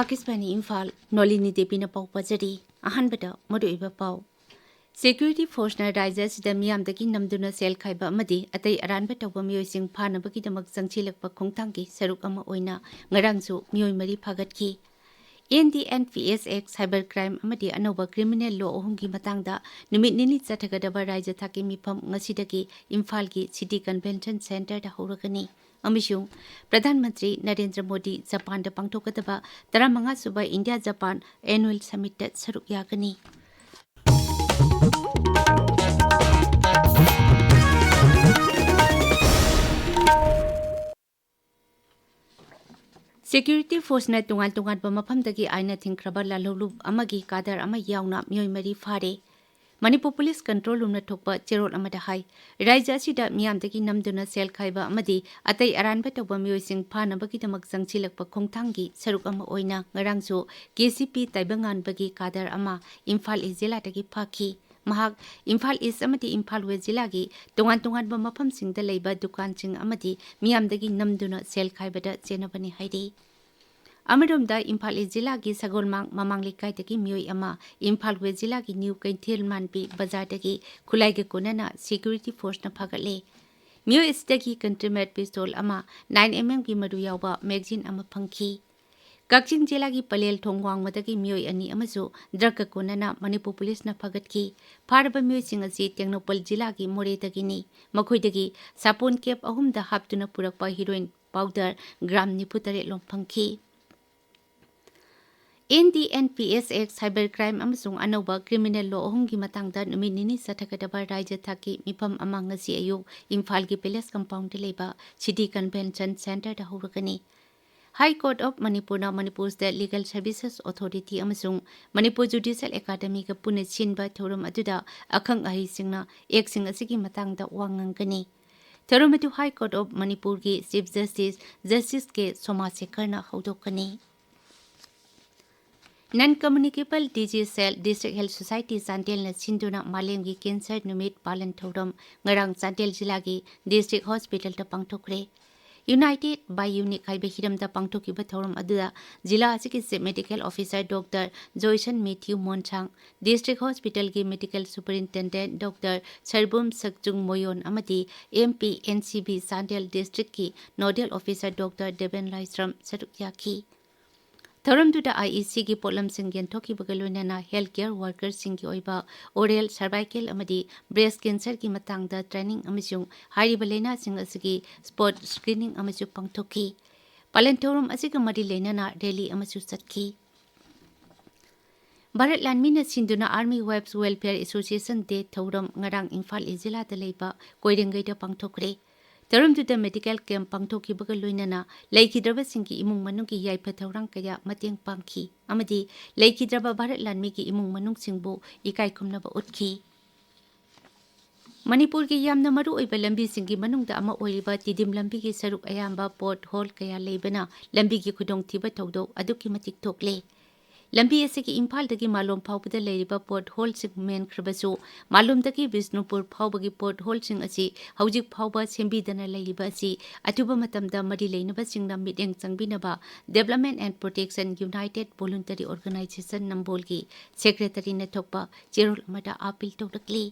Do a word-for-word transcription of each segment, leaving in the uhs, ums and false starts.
ꯑꯥꯀꯥꯁꯕꯥꯅꯤ ꯏꯝꯐꯥꯜ, ꯅꯣꯂꯤꯅꯤ ꯗꯦꯕꯤꯅ ꯄꯥꯎ ꯄꯥꯖꯔꯤ꯫ ꯑꯍꯥꯟꯕꯗ ꯃꯔꯨꯑꯣꯏꯕ ꯄꯥꯎ꯫ ꯁꯦꯀ꯭ꯌꯨꯔꯤꯇꯤ ꯐꯣꯔꯁꯅ ꯔꯥꯖ꯭ꯌ ꯑꯁꯤꯗ ꯃꯤꯌꯥꯝꯗꯒꯤ ꯅꯝꯗꯨꯅ ꯁꯦꯜ ꯈꯥꯏꯕ ꯑꯃꯗꯤ ꯑꯇꯩ ꯑꯔꯥꯟꯕ ꯇꯧꯕ ꯃꯤꯑꯣꯏꯁꯤꯡ ꯐꯥꯅꯕꯒꯤꯗꯃꯛ ꯆꯪꯁꯤꯜꯂꯛꯄ ꯈꯣꯡꯊꯥꯡꯒꯤ ꯁꯔꯨꯛ ꯑꯃ ꯑꯣꯏꯅ ꯉꯔꯥꯡꯁꯨ ꯃꯤꯑꯣꯏ ꯃꯔꯤ ꯐꯥꯒꯠꯈꯤ꯫ N D N P S act, cyber crime ꯑꯃꯗꯤ ꯑꯅꯧꯕ ꯀ꯭ꯔꯤꯃꯤꯅꯦꯜ ꯂꯣ ꯑꯍꯨꯝꯒꯤ ꯃꯇꯥꯡꯗ ꯅꯨꯃꯤꯠ ꯅꯤꯅꯤ ꯆꯠꯊꯒꯗꯕ ꯔꯥꯖ꯭ꯌ ꯊꯥꯛꯀꯤ ꯃꯤꯐꯝ ꯉꯁꯤꯗꯒꯤ ꯏꯝꯐꯥꯜꯒꯤ ꯁꯤꯇꯤ ꯀꯟꯚꯦꯟꯁꯟ ꯁꯦꯟꯇꯔꯗ ꯍꯧꯔꯒꯅꯤ꯫ ꯑꯃꯁꯨꯡ ꯄ꯭ꯔꯙꯥꯟ ꯃꯟꯇ꯭ꯔꯤ ꯅꯔꯦꯟꯗ꯭ꯔ ꯃꯣꯗꯤ ꯖꯄꯥꯟꯗ ꯄꯥꯡꯊꯣꯛꯀꯗꯕ ꯇꯔꯥꯃꯉꯥ ꯁꯨꯕ ꯏꯟꯗꯤꯌꯥ ꯖꯄꯥꯟ ꯑꯦꯅꯨꯑꯦꯜ ꯁꯃꯤꯠꯇ ꯁꯔꯨꯛ ꯌꯥꯒꯅꯤ꯫ ꯁꯦꯀ꯭ꯌꯨꯔꯤꯇꯤ ꯐꯣꯔꯁꯅ ꯇꯣꯉꯥꯟ ꯇꯣꯉꯥꯟꯕ ꯃꯐꯝꯗꯒꯤ ꯑꯥꯏꯟꯅ ꯊꯤꯡꯈ꯭ꯔꯕ ꯂꯥꯜꯍꯧꯂꯨꯞ ꯑꯃꯒꯤ ꯀꯥꯗꯔ ꯑꯃ ꯌꯥꯎꯅ ꯃꯤꯑꯣꯏ ꯃꯔꯤ ꯐꯥꯔꯦ꯫ ꯃꯅꯤꯄꯨꯔ ꯄꯨꯂꯤꯁ ꯀꯟꯇ꯭ꯔꯣꯜ ꯔꯨꯝꯅ ꯊꯣꯛꯄ ꯆꯦꯔꯣꯜ ꯑꯃꯗ ꯍꯥꯏ, ꯔꯥꯖ꯭ꯌ ꯑꯁꯤꯗ ꯃꯤꯌꯥꯝꯗꯒꯤ ꯅꯝꯗꯨꯅ ꯁꯦꯜ ꯈꯥꯏꯕ ꯑꯃꯗꯤ ꯑꯇꯩ ꯑꯔꯥꯟꯕ ꯇꯧꯕ ꯃꯤꯑꯣꯏꯁꯤꯡ ꯐꯥꯅꯕꯒꯤꯗꯃꯛ ꯆꯪꯁꯤꯜꯂꯛꯄ ꯈꯣꯡꯊꯥꯡꯒꯤ ꯁꯔꯨꯛ ꯑꯃ ꯑꯣꯏꯅ ꯉꯔꯥꯡꯁꯨ ꯀꯦ ꯁꯤ ꯄꯤ ꯇꯥꯏꯕꯪꯉꯥꯟꯕꯒꯤ ꯀꯥꯗꯔ ꯑꯃ ꯏꯝꯐꯥꯜ ꯏꯁ ꯖꯤꯂꯥꯗꯒꯤ ꯐꯥꯈꯤ꯫ ꯃꯍꯥꯛ ꯏꯝꯐꯥꯜ ꯏꯁ ꯑꯃꯗꯤ ꯏꯝꯐꯥꯜ ꯋꯦꯁ ꯖꯤꯂꯥꯒꯤ ꯇꯣꯉꯥꯟ ꯇꯣꯉꯥꯟꯕ ꯃꯐꯝꯁꯤꯡꯗ ꯂꯩꯕ ꯗꯨꯀꯥꯟꯁꯤꯡ ꯑꯃꯗꯤ ꯃꯤꯌꯥꯝꯗꯒꯤ ꯅꯝꯗꯨꯅ ꯁꯦꯜ ꯈꯥꯏꯕꯗ ꯆꯦꯟꯅꯕꯅꯤ ꯍꯥꯏꯔꯤ꯫ ꯑꯃꯔꯣꯝꯗ ꯏꯝꯐꯥꯜ ꯏꯁ ꯖꯤꯂꯥꯒꯤ ꯁꯒꯣꯜꯃꯥꯡ ꯃꯃꯥꯡ ꯂꯩꯀꯥꯏꯗꯒꯤ ꯃꯤꯑꯣꯏ ꯑꯃ ꯏꯝꯐꯥꯜ ꯋꯦꯁ ꯖꯤꯂꯥꯒꯤ ꯅ꯭ꯌꯨ ꯀꯩꯊꯦꯜ ꯃꯥꯟꯕꯤ ꯕꯖꯥꯔꯗꯒꯤ ꯈꯨꯠꯂꯥꯏꯒ ꯀꯣꯟꯅꯅ ꯁꯦꯀ꯭ꯌꯨꯔꯤꯇꯤ ꯐꯣꯔꯁꯅ ꯐꯥꯒꯠꯂꯦ꯫ ꯃꯤꯑꯣꯏ ꯑꯁꯤꯗꯒꯤ ꯀꯟꯇ꯭ꯔꯤꯃꯦꯠ ꯄꯤꯁꯇꯣꯜ ꯑꯃ, ꯅꯥꯏꯟ ꯑꯦꯝ ꯑꯦꯝꯒꯤ ꯃꯔꯨ ꯌꯥꯎꯕ ꯃꯦꯒꯖꯤꯟ ꯑꯃ ꯐꯪꯈꯤ꯫ ꯀꯛꯆꯤꯡ ꯖꯤꯂꯥꯒꯤ ꯄꯂꯦꯜ ꯊꯣꯡ ꯋꯥꯡꯃꯗꯒꯤ ꯃꯤꯑꯣꯏ ꯑꯅꯤ ꯑꯃꯁꯨ ꯗ꯭ꯔꯒꯀ ꯀꯣꯟꯅꯅ ꯃꯅꯤꯄꯨꯔ ꯄꯨꯂꯤꯁꯅ ꯐꯥꯒꯠꯈꯤ꯫ ꯐꯥꯔꯕ ꯃꯤꯑꯣꯏꯁꯤꯡ ꯑꯁꯤ ꯇꯦꯡꯅꯧꯄꯜ ꯖꯤꯂꯥꯒꯤ ꯃꯣꯔꯦꯗꯒꯤꯅꯤ꯫ ꯃꯈꯣꯏꯗꯒꯤ ꯁꯥꯄꯣꯟ ꯀꯦꯞ ꯑꯍꯨꯝꯗ ꯍꯥꯞꯇꯨꯅ ꯄꯨꯔꯛꯄ ꯍꯤꯔꯣꯏꯟ ꯄꯥꯎꯗꯔ ꯒ꯭ꯔꯥꯝ ꯅꯤꯐꯨ ꯇꯔꯦꯠ ꯂꯣꯝ ꯐꯪꯈꯤ꯫ N D N P S act, cyber crime ꯑꯃꯁꯨꯡ ꯑꯅꯧꯕ ꯀ꯭ꯔꯤꯃꯤꯅꯦꯜ ꯂꯣ ꯑꯍꯨꯝꯒꯤ ꯃꯇꯥꯡꯗ ꯅꯨꯃꯤꯠ ꯅꯤꯅꯤ ꯆꯠꯊꯒꯗꯕ ꯔꯥꯖ꯭ꯌ ꯊꯥꯛꯀꯤ ꯃꯤꯐꯝ ꯑꯃ ꯉꯁꯤ ꯑꯌꯨꯛ ꯏꯝꯐꯥꯜꯒꯤ ꯄꯦꯂꯦꯁ ꯀꯝꯄꯥꯎꯟꯗ ꯂꯩꯕ ꯁꯤꯇꯤ ꯀꯟꯚꯦꯟꯁꯟ ꯁꯦꯟꯇꯔꯗ ꯍꯧꯔꯒꯅꯤ꯫ ꯍꯥꯏ ꯀꯣꯔꯠ ꯑꯣꯐ ꯃꯅꯤꯄꯨꯔꯅ Manipur state legal services authority ꯑꯃꯁꯨꯡ ꯃꯅꯤꯄꯨꯔ ꯖꯨꯗꯤꯁꯤꯌꯦꯜ ꯑꯦꯀꯥꯗꯃꯤꯒ ꯄꯨꯟꯅ ꯁꯤꯟꯕ ꯊꯧꯔꯝ ꯑꯗꯨꯗ ꯑꯈꯪ ꯑꯍꯩꯁꯤꯡꯅ ꯑꯦꯛꯁꯤꯡ ꯑꯁꯤꯒꯤ ꯃꯇꯥꯡꯗ ꯋꯥ ꯉꯥꯡꯒꯅꯤ꯫ ꯊꯧꯔꯝ ꯑꯗꯨ ꯍꯥꯏ ꯀꯣꯔꯠ ꯑꯣꯐ ꯃꯅꯤꯄꯨꯔꯒꯤ ꯆꯤꯐ ꯖꯁꯇꯤꯁ ꯖꯁꯇꯤꯁ ꯀꯦ ꯁꯣꯃꯥꯁꯦꯀꯔꯅ ꯍꯧꯗꯣꯛꯀꯅꯤ꯫ ꯅꯟ ꯀꯝꯃ꯭ꯌꯨꯅꯤꯀꯦꯕꯜ ꯗꯤꯖꯤꯖ ꯁꯦꯜ ꯗꯤꯁꯇ꯭ꯔꯤꯛ ꯍꯦꯜꯊ ꯁꯣꯁꯥꯏꯇꯤ ꯆꯥꯟꯗꯦꯜꯅ ꯁꯤꯟꯗꯨꯅ ꯃꯥꯂꯦꯝꯒꯤ ꯀꯦꯟꯁꯔ ꯅꯨꯃꯤꯠ ꯄꯥꯂꯟ ꯊꯧꯔꯝ ꯉꯔꯥꯡ ꯆꯥꯟꯗꯦꯜ ꯖꯤꯂꯥꯒꯤ ꯗꯤꯁꯇ꯭ꯔꯤꯛ ꯍꯣꯁꯄꯤꯇꯥꯜꯗ ꯄꯥꯡꯊꯣꯛꯈ꯭ꯔꯦ꯫ United by Unique ꯍꯥꯏꯕ ꯍꯤꯔꯝꯗ ꯄꯥꯡꯊꯣꯛꯈꯤꯕ ꯊꯧꯔꯝ ꯑꯗꯨꯗ ꯖꯤꯂꯥ ꯑꯁꯤꯒꯤ Chief Medical Officer Doctor Joyson Matthew Monsang, District Hospitalꯒꯤ Medical Superintendent Doctor Sarbum Sakchung Moyon ꯑꯃꯗꯤ M P N C B Chandel Districtꯀꯤ Nodal Officer Doctor Deben Laisram ꯁꯔꯨꯛ ꯌꯥꯈꯤ꯫ ꯊꯧꯔꯝꯗꯨꯗ I E Cꯒꯤ ꯄꯣꯠꯂꯝꯁꯤꯡ ꯌꯦꯟꯊꯣꯛꯈꯤꯕꯒ ꯂꯣꯏꯅꯅ health care workerꯁꯤꯡꯒꯤ ꯑꯣꯏꯕ oral, cervical ꯑꯃꯗꯤ breast cancerꯒꯤ ꯃꯇꯥꯡꯗ training ꯑꯃꯁꯨꯡ ꯍꯥꯏꯔꯤꯕ ꯂꯥꯏꯅꯥꯁꯤꯡ ꯑꯁꯤꯒꯤ spot screening ꯑꯃꯁꯨ ꯄꯥꯡꯊꯣꯛꯈꯤ꯫ ꯄꯥꯂꯟ ꯊꯧꯔꯝ ꯑꯁꯤꯒ ꯃꯔꯤ ꯂꯩꯅꯅ rally ꯑꯃꯁꯨ ꯆꯠꯈꯤ꯫ ꯚꯥꯔꯠ ꯂꯥꯟꯃꯤꯅ ꯁꯤꯟꯗꯨꯅ Army Wives Welfare Association Day ꯊꯧꯔꯝ ꯉꯔꯥꯡ ꯏꯝꯐꯥꯜ ꯏꯁ ꯖꯤꯂꯥꯗ ꯂꯩꯕ ꯀꯣꯏꯔꯦꯡꯒꯩꯗ ꯄꯥꯡꯊꯣꯛꯈ꯭ꯔꯦ꯫ ꯊꯧꯔꯝꯗꯨꯗ medical camp ꯄꯥꯡꯊꯣꯛꯈꯤꯕꯒ ꯂꯣꯏꯅꯅ ꯂꯩꯈꯤꯗ꯭ꯔꯕꯁꯤꯡꯒꯤ ꯏꯃꯨꯡ ꯃꯅꯨꯡꯒꯤ ꯌꯥꯏꯐ ꯊꯧꯔꯥꯡ ꯀꯌꯥ ꯃꯇꯦꯡ ꯄꯥꯡꯈꯤ ꯑꯃꯗꯤ ꯂꯩꯈꯤꯗ꯭ꯔꯕ ꯚꯥꯔꯠ ꯂꯥꯟꯃꯤꯒꯤ ꯏꯃꯨꯡ ꯃꯅꯨꯡꯁꯤꯡꯕꯨ ꯏꯀꯥꯏ ꯈꯨꯝꯅꯕ ꯎꯠꯈꯤ꯫ ꯃꯅꯤꯄꯨꯔꯒꯤ ꯌꯥꯝꯅ ꯃꯔꯨꯑꯣꯏꯕ ꯂꯝꯕꯤꯁꯤꯡꯒꯤ ꯃꯅꯨꯡꯗ ꯑꯃ ꯑꯣꯏꯔꯤꯕ ꯇꯤꯗꯤꯝ ꯂꯝꯕꯤꯒꯤ ꯁꯔꯨꯛ ꯑꯌꯥꯝꯕ pothole ꯀꯌꯥ ꯂꯩꯕꯅ ꯂꯝꯕꯤꯒꯤ ꯈꯨꯗꯣꯡꯊꯤꯕ ꯊꯧꯗꯣꯛ ꯑꯗꯨꯛꯀꯤ ꯃꯇꯤꯛ ꯊꯣꯛꯂꯦ꯫ ꯂꯝꯕꯤ ꯑꯁꯤꯒꯤ ꯏꯝꯐꯥꯜꯗꯒꯤ ꯃꯥꯂꯣꯝ ꯐꯥꯎꯕꯗ ꯂꯩꯔꯤꯕ potholeꯁꯤꯡ ꯃꯦꯟꯈ꯭ꯔꯕꯁꯨ, ꯃꯥꯂꯣꯝꯗꯒꯤ ꯕꯤꯁꯅꯨꯄꯨꯔ ꯐꯥꯎꯕꯒꯤ potholeꯁꯤꯡ ꯑꯁꯤ ꯍꯧꯖꯤꯛ ꯐꯥꯎꯕ ꯁꯦꯝꯕꯤꯗꯅ ꯂꯩꯔꯤꯕ ꯑꯁꯤ ꯑꯊꯨꯕ ꯃꯇꯝꯗ ꯃꯔꯤ ꯂꯩꯅꯕꯁꯤꯡꯅ ꯃꯤꯠꯌꯦꯡ ꯆꯪꯕꯤꯅꯕ Development and Protection United Voluntary Organization ꯅꯝꯕꯣꯜꯒꯤ secretaryꯅ ꯊꯣꯛꯄ ꯆꯦꯔꯣꯜ ꯑꯃꯗ appeal ꯇꯧꯔꯛꯂꯤ꯫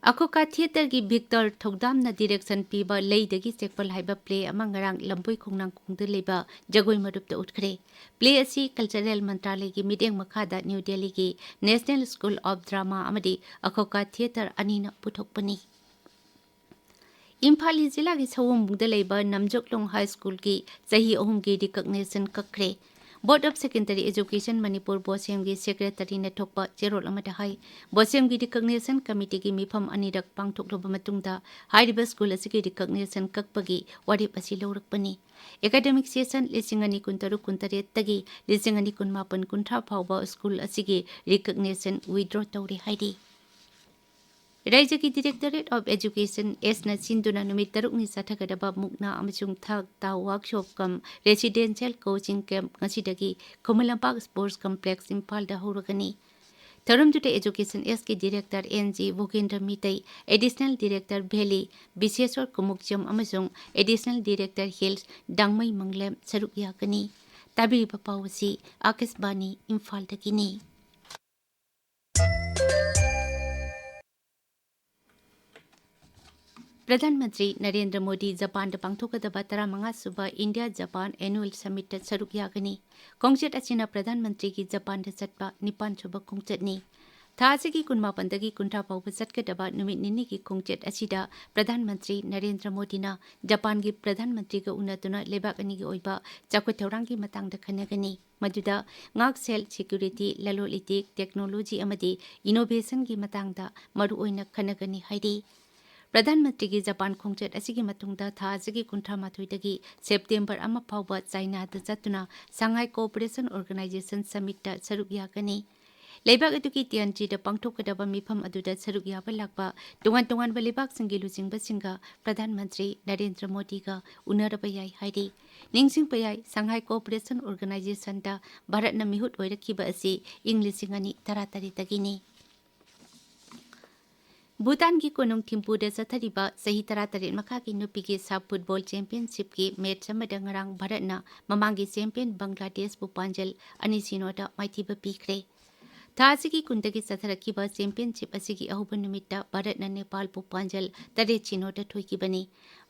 ꯑꯈꯣꯀꯥ theatreꯒꯤ Victor ꯊꯧꯗꯥꯝꯅ direction ꯄꯤꯕ ꯂꯩꯗꯒꯤ ꯆꯦꯛꯄꯜ ꯍꯥꯏꯕ play ꯑꯃ ꯉꯔꯥꯡ ꯂꯝꯕꯣꯏ ꯈꯣꯡꯅꯥꯡꯈꯣꯡꯗ ꯂꯩꯕ ꯖꯒꯣꯏ ꯃꯔꯨꯞꯇ ꯎꯠꯈ꯭ꯔꯦ꯫ Play ꯑꯁꯤ Cultural ꯃꯟꯇ꯭ꯔꯥꯂꯌꯒꯤ ꯃꯤꯠꯌꯦꯡ ꯃꯈꯥꯗ ꯅ꯭ꯌꯨ ꯗꯦꯜꯂꯤꯒꯤ National School of Drama ꯑꯃꯗꯤ ꯑꯈꯣꯀꯥ theatre ꯑꯅꯤꯅ ꯄꯨꯊꯣꯛꯄꯅꯤ꯫ ꯏꯝꯐꯥꯜ ꯏꯁ ꯖꯤꯂꯥꯒꯤ ꯁꯑꯣꯝꯕꯨꯡꯗ ꯂꯩꯕ ꯅꯝꯖꯣꯛꯂꯣꯡ High Schoolꯒꯤ ꯆꯍꯤ ꯑꯍꯨꯝꯒꯤ recognition ꯀꯛꯈ꯭ꯔꯦ꯫ Board of Secondary Education Manipur ꯕꯣꯁꯦꯝꯒꯤ secretaryꯅ ꯊꯣꯛꯄ ꯆꯦꯔꯣꯜ ꯑꯃꯗ ꯍꯥꯏ, ꯕꯣꯁꯦꯝꯒꯤ recognition committeeꯒꯤ ꯃꯤꯐꯝ ꯑꯅꯤꯔꯛ ꯄꯥꯡꯊꯣꯛꯂꯕ ꯃꯇꯨꯡꯗ ꯍꯥꯏꯔꯤꯕ school ꯑꯁꯤꯒꯤ recognition ꯀꯛꯄꯒꯤ ꯋꯥꯔꯦꯞ ꯑꯁꯤ ꯂꯧꯔꯛꯄꯅꯤ꯫ Academic session ꯂꯤꯁꯤꯡ ꯑꯅꯤ ꯀꯨꯟꯇꯔꯨꯛ ꯀꯨꯟꯇꯔꯦꯠꯇꯒꯤ ꯂꯤꯁꯤꯡ ꯑꯅꯤ ꯀꯨꯟꯃꯥꯄꯟ ꯀꯨꯟꯊ꯭ꯔꯥ ꯐꯥꯎꯕ school ꯑꯁꯤꯒꯤ recognition withdraw ꯇꯧꯔꯦ ꯍꯥꯏꯔꯤ꯫ ꯔꯥꯏꯖ꯭ꯌꯒꯤ Directorate of Education ꯑꯦꯁꯅ ꯁꯤꯟꯗꯨꯅ ꯅꯨꯃꯤꯠ ꯇꯔꯨꯛꯅꯤ ꯆꯠꯊꯒꯗꯕ ꯃꯨꯛꯅꯥ ꯑꯃꯁꯨꯡ ꯊꯥꯛ ꯇꯥ workshop cum residential coaching camp ꯉꯁꯤꯗꯒꯤ ꯈꯨꯃꯟ ꯂꯝꯄꯥꯛ Sports Complex ꯏꯝꯐꯥꯜꯗ ꯍꯧꯔꯒꯅꯤ꯫ ꯊꯧꯔꯝꯗꯨꯗ Education Sꯀꯤ Director N G ꯚꯣꯒꯦꯟꯗ꯭ꯔ Meitei, Additional Director Valley ꯕꯤꯁꯦꯁꯣꯔ ꯀꯨꯃꯨꯛꯖꯝ ꯑꯃꯁꯨꯡ Additional Director Hills ꯗꯥꯡꯃꯩ ꯃꯪꯂꯦꯝ ꯁꯔꯨꯛ ꯌꯥꯒꯅꯤ꯫ ꯇꯥꯕꯤꯔꯤꯕ ꯄꯥꯎ ꯑꯁꯤ ꯑꯥꯀꯥꯁꯕꯥꯅꯤ ꯏꯝꯐꯥꯜꯗꯒꯤꯅꯤ꯫ ꯄ꯭ꯔꯙꯥꯟ ꯃꯟꯇ꯭ꯔꯤ ꯅꯔꯦꯟꯗ꯭ꯔ ꯃꯣꯗꯤ ꯖꯄꯥꯟꯗ ꯄꯥꯡꯊꯣꯛꯀꯗꯕ ꯇꯔꯥꯃꯉꯥ ꯁꯨꯕ ꯏꯟꯗꯤꯌꯥ ꯖꯄꯥꯟ Annual Summitꯇ ꯁꯔꯨꯛ ꯌꯥꯒꯅꯤ꯫ ꯈꯣꯡꯆꯠ ꯑꯁꯤꯅ ꯄ꯭ꯔꯙꯥꯟ ꯃꯟꯇ꯭ꯔꯤꯒꯤ ꯖꯄꯥꯟꯗ ꯆꯠꯄ ꯅꯤꯄꯥꯟ ꯁꯨꯕ ꯈꯣꯡꯆꯠꯅꯤ꯫ ꯊꯥ ꯑꯁꯤꯒꯤ ꯀꯨꯟꯃꯥꯄꯟꯗꯒꯤ ꯀꯨꯟꯊ꯭ꯔꯥ ꯐꯥꯎꯕ ꯆꯠꯀꯗꯕ ꯅꯨꯃꯤꯠ ꯅꯤꯅꯤꯒꯤ ꯈꯣꯡꯆꯠ ꯑꯁꯤꯗ ꯄ꯭ꯔꯙꯥꯟ ꯃꯟꯇ꯭ꯔꯤ ꯅꯔꯦꯟꯗ꯭ꯔ ꯃꯣꯗꯤꯅ ꯖꯄꯥꯟꯒꯤ ꯄ꯭ꯔꯙꯥꯟ ꯃꯟꯇ꯭ꯔꯤꯒ ꯎꯅꯗꯨꯅ ꯂꯩꯕꯥꯛ ꯑꯅꯤꯒꯤ ꯑꯣꯏꯕ ꯆꯥꯎꯈꯠ ꯊꯧꯔꯥꯡꯒꯤ ꯃꯇꯥꯡꯗ ꯈꯟꯅꯒꯅꯤ꯫ ꯃꯗꯨꯗ ꯉꯥꯛꯁꯦꯜ, security, ꯂꯂꯣꯟ ꯏꯇꯤꯛ, technology ꯑꯃꯗꯤ innovationꯒꯤ ꯃꯇꯥꯡꯗ ꯃꯔꯨꯑꯣꯏꯅ ꯈꯟꯅꯒꯅꯤ ꯍꯥꯏꯔꯤ꯫ ꯄ꯭ꯔꯙꯥꯟ ꯃꯟꯇ꯭ꯔꯤꯒꯤ ꯖꯄꯥꯟ ꯈꯣꯡꯆꯠ ꯑꯁꯤꯒꯤ ꯃꯇꯨꯡꯗ ꯊꯥ ꯑꯁꯤꯒꯤ ꯀꯨꯟꯊ꯭ꯔꯥ ꯃꯥꯊꯣꯏꯗꯒꯤ ꯁꯦꯞꯇꯦꯝꯕꯔ ꯑꯃ ꯐꯥꯎꯕ ꯆꯥꯏꯅꯥꯗ ꯆꯠꯇꯨꯅ Shanghai Cooperation Organization Summitꯇ ꯁꯔꯨꯛ ꯌꯥꯒꯅꯤ꯫ ꯂꯩꯕꯥꯛ ꯑꯗꯨꯒꯤ ꯇꯤꯌꯥꯟꯖꯤꯗ ꯄꯥꯡꯊꯣꯛꯀꯗꯕ ꯃꯤꯐꯝ ꯑꯗꯨꯗ ꯁꯔꯨꯛ ꯌꯥꯕ ꯂꯥꯛꯄ ꯇꯣꯉꯥꯟ ꯇꯣꯉꯥꯟꯕ ꯂꯩꯕꯥꯛꯁꯤꯡꯒꯤ ꯂꯨꯆꯤꯡꯕꯁꯤꯡꯒ ꯄ꯭ꯔꯙꯥꯟ ꯃꯟꯇ꯭ꯔꯤ ꯅꯔꯦꯟꯗ꯭ꯔ ꯃꯣꯗꯤꯒ ꯎꯅꯔꯕ ꯌꯥꯏ ꯍꯥꯏꯔꯤ꯫ ꯅꯤꯡꯁꯤꯡꯕ ꯌꯥꯏ, Shanghai Cooperation Organizationꯗ ꯚꯥꯔꯠꯅ ꯃꯤꯍꯨꯠ ꯑꯣꯏꯔꯛꯈꯤꯕ ꯑꯁꯤ ꯏꯪ ꯂꯤꯁꯤꯡ ꯑꯅꯤ ꯇꯔꯥꯇꯔꯦꯠꯇꯒꯤꯅꯤ꯫ ꯚꯨꯇꯥꯟꯒꯤ ꯀꯣꯅꯨꯡ ꯊꯤꯝꯄꯨꯗ ꯆꯠꯊꯔꯤꯕ ꯆꯍꯤ ꯇꯔꯥꯇꯔꯦꯠ ꯃꯈꯥꯒꯤ ꯅꯨꯄꯤꯒꯤ SAFF football championshipꯀꯤ match ꯑꯃꯗ ꯉꯔꯥꯡ ꯚꯥꯔꯠꯅ ꯃꯃꯥꯡꯒꯤ champion ꯕꯪꯒ꯭ꯂꯥꯗꯦꯁꯄꯨ ꯄꯥꯟꯖꯜ ꯑꯅꯤ ꯁꯤꯅꯣꯗ ꯃꯥꯏꯊꯤꯕ ꯄꯤꯈ꯭ꯔꯦ꯫ ꯊꯥ ꯑꯁꯤꯒꯤ ꯀꯨꯟꯗꯒꯤ ꯆꯠꯊꯔꯛꯈꯤꯕ championship ꯑꯁꯤꯒꯤ ꯑꯍꯧꯕ ꯅꯨꯃꯤꯠꯇ ꯚꯥꯔꯠꯅ ꯅꯦꯄꯥꯜꯕꯨ ꯄꯥꯟꯖꯜ ꯇꯔꯦꯠ ꯁꯤꯅꯣꯗ ꯊꯣꯏꯈꯤꯕꯅꯤ꯫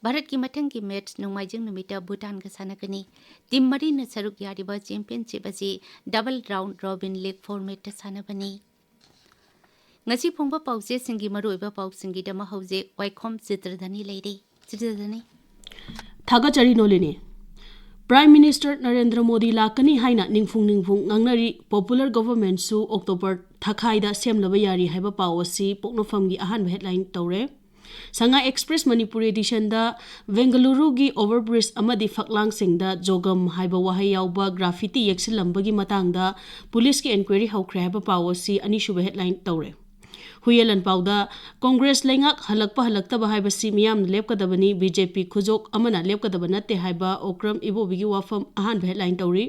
ꯚꯥꯔꯠꯀꯤ ꯃꯊꯪꯒꯤ match ꯅꯣꯡꯃꯥꯏꯖꯤꯡ ꯅꯨꯃꯤꯠꯇ ꯚꯨꯇꯥꯟꯒ ꯁꯥꯟꯅꯒꯅꯤ꯫ Team ꯃꯔꯤꯅ ꯁꯔꯨꯛ ꯌꯥꯔꯤꯕ championship ꯑꯁꯤ double round robin league formatꯇ ꯁꯥꯟꯅꯕꯅꯤ꯫ ꯉꯁꯤ ꯐꯣꯡꯕ ꯄꯥꯎꯆꯦꯁꯤꯡꯒꯤ ꯃꯔꯨꯑꯣꯏꯕ ꯄꯥꯎꯁꯤꯡꯒꯤꯗꯃꯛ ꯍꯧꯖꯤꯛ ꯋꯥꯏꯈꯣꯝ ꯆꯤꯇ꯭ꯔꯙꯅꯤ ꯂꯩꯔꯦ꯫ ꯆꯤꯇ꯭ꯔꯙꯅꯤ꯫ ꯊꯥꯒꯠꯆꯔꯤ ꯅꯣꯂꯤꯅꯤ꯫ Prime Minister ꯅꯔꯦꯟꯗ꯭ꯔ ꯃꯣꯗꯤ ꯂꯥꯛꯀꯅꯤ ꯍꯥꯏꯅ ꯅꯤꯡꯐꯨꯡ ꯅꯤꯡꯐꯨꯡ ꯉꯥꯡꯅꯔꯤ꯫ Popular Governmentꯁꯨ October ꯊꯥꯈꯥꯏꯗ ꯁꯦꯝꯂꯕ ꯌꯥꯔꯤ ꯍꯥꯏꯕ ꯄꯥꯎ ꯑꯁꯤ ꯄꯣꯛꯅꯐꯝꯒꯤ ꯑꯍꯥꯟꯕ headline ꯇꯧꯔꯦ꯫ Shanghai Express Manipur editionꯗ ꯕꯦꯡꯒꯂꯨꯔꯨꯒꯤ overbridge ꯑꯃꯗꯤ ꯐꯛꯂꯥꯡꯁꯤꯡꯗ ꯖꯣꯒꯝ ꯍꯥꯏꯕ ꯋꯥꯍꯩ ꯌꯥꯎꯕ graffiti ꯌꯦꯛꯁꯤꯜꯂꯝꯕꯒꯤ ꯃꯇꯥꯡꯗ ꯄꯨꯂꯤꯁꯀꯤ enquiry ꯍꯧꯈ꯭ꯔꯦ ꯍꯥꯏꯕ ꯄꯥꯎ ꯑꯁꯤ ꯑꯅꯤꯁꯨꯕ headline ꯇꯧꯔꯦ꯫ ꯍꯨꯏꯌꯦꯟ ꯂꯥꯟꯄꯥꯎꯗ ꯀꯣꯡꯒ꯭ꯔꯦꯁ ꯂꯩꯉꯥꯛ ꯍꯜꯂꯛꯄ ꯍꯜꯂꯛꯇꯕ ꯍꯥꯏꯕꯁꯤ ꯃꯤꯌꯥꯝꯅ ꯂꯦꯞꯀꯗꯕꯅꯤ, ꯕꯤ ꯖꯦ ꯄꯤ ꯈꯨꯖꯣꯛ ꯑꯃꯅ ꯂꯦꯞꯀꯗꯕ ꯅꯠꯇꯦ ꯍꯥꯏꯕ ꯑꯣꯀ꯭ꯔꯝ ꯏꯕꯣꯕꯤꯒꯤ ꯋꯥꯐꯝ ꯑꯍꯥꯟꯕ ꯍꯦꯗꯂꯥꯏꯟ ꯇꯧꯔꯤ꯫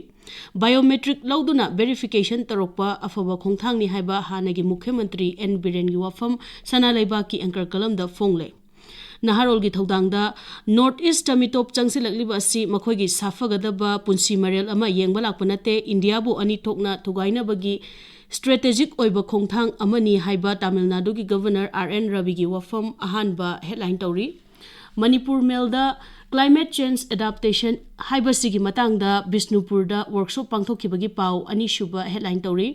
ꯕꯥꯏꯑꯣꯃꯦꯇ꯭ꯔꯤꯛ ꯂꯧꯗꯨꯅ ꯚꯦꯔꯤꯐꯤꯀꯦꯁꯟ ꯇꯧꯔꯛꯄ ꯑꯐꯕ ꯈꯣꯡꯊꯥꯡꯅꯤ ꯍꯥꯏꯕ ꯍꯥꯟꯅꯒꯤ ꯃꯨꯈ꯭ꯌ ꯃꯟꯇ꯭ꯔꯤ ꯑꯦꯟ ꯕꯤꯔꯦꯟꯒꯤ ꯋꯥꯐꯝ ꯁꯅꯥ ꯂꯩꯕꯥꯛꯀꯤ ꯑꯦꯡꯀꯔ ꯀꯂꯝꯗ ꯐꯣꯡꯂꯦ꯫ ꯅꯍꯥꯔꯣꯜꯒꯤ ꯊꯧꯗꯥꯡꯗ ꯅꯣꯔꯠ ꯏꯁꯇ ꯃꯤꯇꯣꯞ ꯆꯪꯁꯤꯜꯂꯛꯂꯤꯕ ꯑꯁꯤ ꯃꯈꯣꯏꯒꯤ ꯁꯥꯐꯒꯗꯕ ꯄꯨꯟꯁꯤ ꯃꯔꯦꯜ ꯑꯃ ꯌꯦꯡꯕ ꯂꯥꯛꯄ ꯅꯠꯇꯦ, ꯏꯟꯗꯤꯌꯥꯕꯨ ꯑꯅꯤ ꯊꯣꯛꯅ ꯊꯨꯒꯥꯏꯅꯕꯒꯤ ꯁ꯭ꯇ꯭ꯔꯦꯇꯦꯖꯤꯛ ꯑꯣꯏꯕ ꯈꯣꯡꯊꯥꯡ ꯑꯃꯅꯤ ꯍꯥꯏꯕ ꯇꯥꯃꯤꯜ ꯅꯥꯗꯨꯒꯤ ꯒꯕꯔꯅꯔ ꯑꯥꯔ ꯑꯦꯟ ꯔꯕꯤꯒꯤ ꯋꯥꯐꯝ ꯑꯍꯥꯟꯕ ꯍꯦꯗꯂꯥꯏꯟ ꯇꯧꯔꯤ꯫ ꯃꯅꯤꯄꯨꯔ ꯃꯦꯜꯗ ꯀ꯭ꯂꯥꯏꯃꯦꯠ ꯆꯦꯟꯖ ꯑꯦꯗꯥꯞꯇꯦꯁꯟ ꯍꯥꯏꯕꯁꯤꯒꯤ ꯃꯇꯥꯡꯗ ꯕꯤꯁꯅꯨꯄꯨꯔꯗ ꯋꯔꯛꯁꯣꯞ ꯄꯥꯡꯊꯣꯛꯈꯤꯕꯒꯤ ꯄꯥꯎ ꯑꯅꯤꯁꯨꯕ ꯍꯦꯗꯂꯥꯏꯟ ꯇꯧꯔꯤ꯫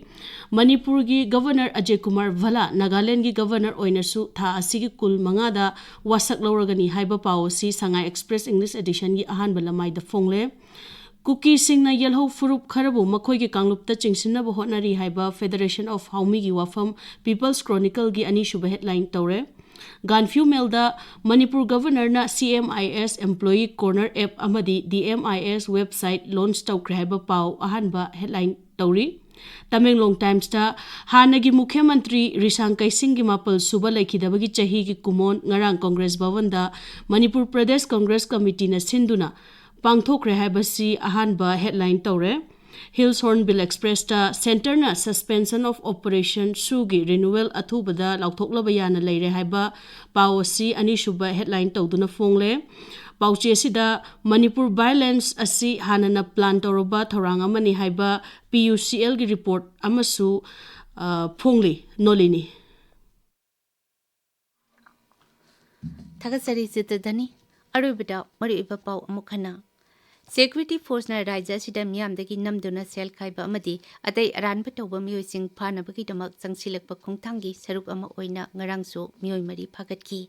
ꯃꯅꯤꯄꯨꯔꯒꯤ ꯒꯕꯔꯅꯔ ꯑꯖꯦ ꯀꯨꯃꯥꯔ ꯚꯂꯥ ꯅꯥꯒꯥꯂꯦꯟꯒꯤ ꯒꯕꯔꯅꯔ ꯑꯣꯏꯅꯁꯨ ꯊꯥ ꯑꯁꯤꯒꯤ ꯀꯨꯟ ꯃꯉꯥꯗ ꯋꯥꯁꯛ ꯂꯧꯔꯒꯅꯤ ꯍꯥꯏꯕ ꯄꯥꯎ ꯑꯁꯤ ꯁꯉꯥꯏ ꯑꯦꯛꯁꯄ꯭ꯔꯦꯁ ꯏꯪꯂꯤꯁ ꯑꯦꯗꯤꯁꯟꯒꯤ ꯑꯍꯥꯟꯕ ꯂꯃꯥꯏꯗ ꯐꯣꯡꯂꯦ꯫ ꯀꯨꯀꯤꯁꯤꯡꯅ ꯌꯦꯜꯍꯧ ꯐꯨꯔꯨꯞ ꯈꯔꯕꯨ ꯃꯈꯣꯏꯒꯤ ꯀꯥꯡꯂꯨꯞꯇ ꯆꯤꯡꯁꯤꯟꯅꯕ ꯍꯣꯠꯅꯔꯤ ꯍꯥꯏꯕ ꯐꯦꯗꯔꯦꯁꯟ ꯑꯣꯐ ꯍꯥꯎꯃꯤꯒꯤ ꯋꯥꯐꯝ ꯄꯤꯄꯜꯁ ꯀ꯭ꯔꯣꯅꯤꯀꯜꯒꯤ ꯑꯅꯤꯁꯨꯕ ꯍꯦꯗꯂꯥꯏꯟ ꯇꯧꯔꯦ꯫ ꯒꯥꯟꯐ꯭ꯌꯨ ꯃꯦꯜꯗ ꯃꯅꯤꯄꯨꯔ ꯒꯕꯔꯅꯔꯅ ꯁꯤ ꯑꯦꯝ ꯑꯥꯏ ꯑꯦꯁ ꯑꯦꯝꯄ꯭ꯂꯣꯌꯤ ꯀꯣꯔꯅꯔ ꯑꯦꯞ ꯑꯃꯗꯤ ꯗꯤ ꯑꯦꯝ ꯑꯥꯏ ꯑꯦꯁ ꯋꯦꯕꯁꯥꯏꯠ ꯂꯣꯟꯆ ꯇꯧꯈ꯭ꯔꯦ ꯍꯥꯏꯕ ꯄꯥꯎ ꯑꯍꯥꯟꯕ ꯍꯦꯗꯂꯥꯏꯟ ꯇꯧꯔꯤ꯫ ꯇꯃꯦꯡꯂꯣꯡ ꯇꯥꯏꯝꯁꯇ ꯍꯥꯟꯅꯒꯤ ꯃꯨꯈ꯭ꯌ ꯃꯟꯇ꯭ꯔꯤ ꯔꯤꯁꯥꯡ ꯀꯩꯁꯤꯡꯒꯤ ꯃꯥꯄꯜ ꯁꯨꯕ ꯂꯩꯈꯤꯗꯕꯒꯤ ꯆꯍꯤꯒꯤ ꯀꯨꯃꯣꯟ ꯉꯔꯥꯡ ꯀꯣꯡꯒ꯭ꯔꯦꯁ ꯚꯕꯟꯗ ꯃꯅꯤꯄꯨꯔ ꯄ꯭ꯔꯗꯦꯁ ꯀꯣꯡꯒ꯭ꯔꯦꯁ ꯀꯃꯤꯇꯤꯅ ꯁꯤꯟꯗꯨꯅ ꯄꯥꯡꯊꯣꯛꯈ꯭ꯔꯦ ꯍꯥꯏꯕꯁꯤ ꯑꯍꯥꯟꯕ ꯍꯦꯗꯂꯥꯏꯟ ꯇꯧꯔꯦ꯫ ꯍꯤꯜꯁ ꯍꯣꯔꯟꯕꯤꯜ ꯑꯦꯛꯁꯄ꯭ꯔꯦꯁꯇ ꯁꯦꯟꯇꯔꯅ ꯁꯁꯄꯦꯟꯁꯟ ꯑꯣꯐ ꯑꯣꯄꯔꯦꯁꯟ ꯁꯨꯒꯤ ꯔꯤꯅꯨꯋꯦꯜ ꯑꯊꯨꯕꯗ ꯂꯥꯎꯊꯣꯛꯂꯕ ꯌꯥꯅ ꯂꯩꯔꯦ ꯍꯥꯏꯕ ꯄꯥꯎ ꯑꯁꯤ ꯑꯅꯤꯁꯨꯕ ꯍꯦꯗꯂꯥꯏꯟ ꯇꯧꯗꯨꯅ ꯐꯣꯡꯂꯦ꯫ ꯄꯥꯎꯆꯦ ꯑꯁꯤꯗ ꯃꯅꯤꯄꯨꯔ ꯚꯥꯏꯑꯣꯂꯦꯟꯁ ꯑꯁꯤ ꯍꯥꯟꯅꯅ ꯄ꯭ꯂꯥꯟ ꯇꯧꯔꯕ ꯊꯧꯔꯥꯡ ꯑꯃꯅꯤ ꯍꯥꯏꯕ ꯄꯤ ꯌꯨ ꯁꯤ ꯑꯦꯜꯒꯤ ꯔꯤꯄꯣꯔꯠ ꯑꯃꯁꯨ, ꯑ, ꯐꯣꯡꯂꯤ꯫ ꯅꯣꯂꯤꯅꯤ꯫ ꯊꯥꯒꯠꯆꯔꯤ ꯆꯤꯇ꯭ꯔꯙꯅꯤ꯫ ꯑꯔꯣꯏꯕꯗ ꯃꯔꯨꯑꯣꯏꯕ ꯄꯥꯎ ꯑꯃꯨꯛ ꯍꯟꯅ꯫ ꯁꯦꯀ꯭ꯌꯨꯔꯤꯇꯤ ꯐꯣꯔꯁꯅ ꯔꯥꯖ꯭ꯌ ꯑꯁꯤꯗ ꯃꯤꯌꯥꯝꯗꯒꯤ ꯅꯝꯗꯨꯅ ꯁꯦꯜ ꯈꯥꯏꯕ ꯑꯃꯗꯤ ꯑꯇꯩ ꯑꯔꯥꯟꯕ ꯇꯧꯕ ꯃꯤꯑꯣꯏꯁꯤꯡ ꯐꯥꯅꯕꯒꯤꯗꯃꯛ ꯆꯪꯁꯤꯜꯂꯛꯄ ꯈꯣꯡꯊꯥꯡꯒꯤ ꯁꯔꯨꯛ ꯑꯃ ꯑꯣꯏꯅ ꯉꯔꯥꯡꯁꯨ ꯃꯤꯑꯣꯏ ꯃꯔꯤ ꯐꯥꯒꯠꯈꯤ꯫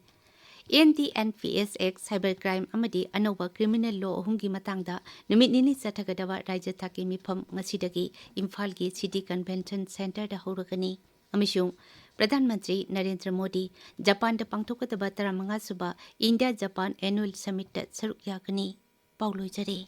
N D N P S act, cyber crime ꯑꯃꯗꯤ ꯑꯅꯧꯕ ꯀ꯭ꯔꯤꯃꯤꯅꯦꯜ ꯂꯣ ꯑꯍꯨꯝꯒꯤ ꯃꯇꯥꯡꯗ ꯅꯨꯃꯤꯠ ꯅꯤꯅꯤ ꯆꯠꯊꯒꯗꯕ ꯔꯥꯖ꯭ꯌ ꯊꯥꯛꯀꯤ ꯃꯤꯐꯝ ꯉꯁꯤꯗꯒꯤ ꯏꯝꯐꯥꯜꯒꯤ ꯁꯤꯇꯤ ꯀꯟꯚꯦꯟꯁꯟ ꯁꯦꯟꯇꯔꯗ ꯍꯧꯔꯒꯅꯤ꯫ ꯑꯃꯁꯨꯡ ꯄ꯭ꯔꯙꯥꯟ ꯃꯟꯇ꯭ꯔꯤ ꯅꯔꯦꯟꯗ꯭ꯔ ꯃꯣꯗꯤ ꯖꯄꯥꯟꯗ ꯄꯥꯡꯊꯣꯛꯀꯗꯕ ꯇꯔꯥꯃꯉꯥ ꯁꯨꯕ ꯏꯟꯗꯤꯌꯥ ꯖꯄꯥꯟ ꯑꯦꯅꯨꯑꯦꯜ ꯁꯃꯤꯠꯇ ꯁꯔꯨꯛ ꯌꯥꯒꯅꯤ꯫ ꯄꯥꯎ ꯂꯣꯏꯖꯔꯦ꯫